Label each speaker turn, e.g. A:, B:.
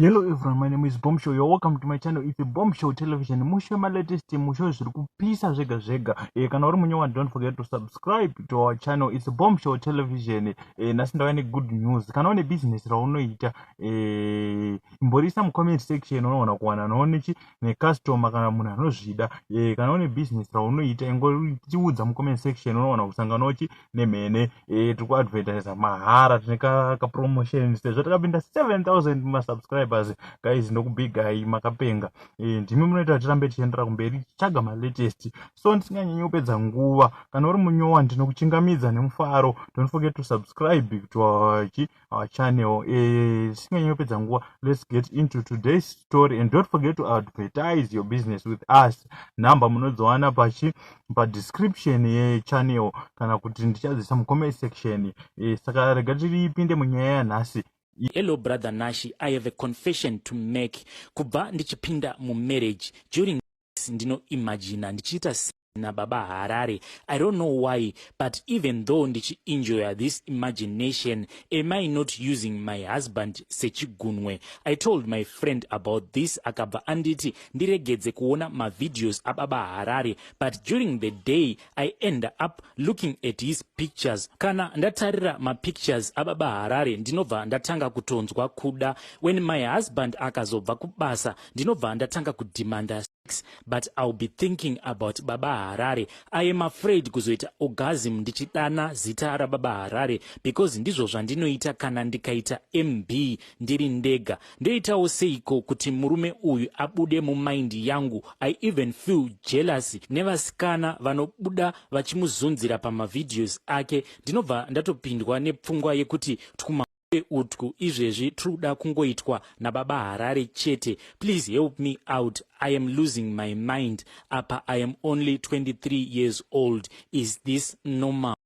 A: Hello everyone, my name is Bomb Show. You're welcome to my channel. It's a Bomb Show Television. Musho ma latest, musho zviri kupisa zvega zvega. Kana uri munyowa, don't forget to subscribe to our channel. It's a Bomb Show Television. Nhasi ndauya ne good news. Kana une business raunoita, imborisa mu comment section, unoona kuwana noone ne customer kana munhu anozvida. Kana une business raunoita, ingotiudza mu comment section, unoona kusangana chi nemhene. Tiri kuadvertisa mahara, tine ka promotion sezvo takapinda 7000 ma subscribers. Guys, ndokubigai, makapenga. Ndimi munoita tirambe tichiendera kumberi tichitsvaga malatest. So ndisinganyanyi kupedza nguva, kana uri munyowa, ndinokuchingamidza nemufaro. Don't forget to subscribe to our channel. Tisinganyanyi kupedza nguva, let's get into today's story and don't forget to advertise your business with us. Nhamba munodziwana pachi padescription yechannel kana kuti ndichadzisa mucomment section. Saka rega tiripinde munyaya yanhasi.
B: Hello brother Nashi, I have a confession to make. Kubva ndichipinda mumarriage, during ndinoimagina ndichiita nababa Harare. I don't know why, but even though ndichienjoya this imagination, am I not using my husband sechigunwe? I told my friend about this, akabva anditi ndiregedze kuona mavideos ababa Harare, but during the day I end up looking at his pictures. Kana ndatarira mapictures ababa Harare, ndinobva ndatanga kutonzwa kuda. When my husband akazobva kubasa, ndinobva ndatanga kudhimanda, but I'll be thinking about baba Harare. I am afraid kuzoita orgasm ndichidana zita rababa Harare because ndizvo zvandinoita kana ndikaita mb ndiri ndega. Ndoitawo seiko kuti murume uyu abude mumind yangu? I even feel jealous nevasikana vanobuda vachimuzunzira pamavideos ake. Ndinobva ndatopindwa nepfungwa yekuti twuma utwu izvezvi tiri kuda kungoitwa nababa Harare chete. Please help me out, I am losing my mind. Apa I am only 23 years old. Is this normal?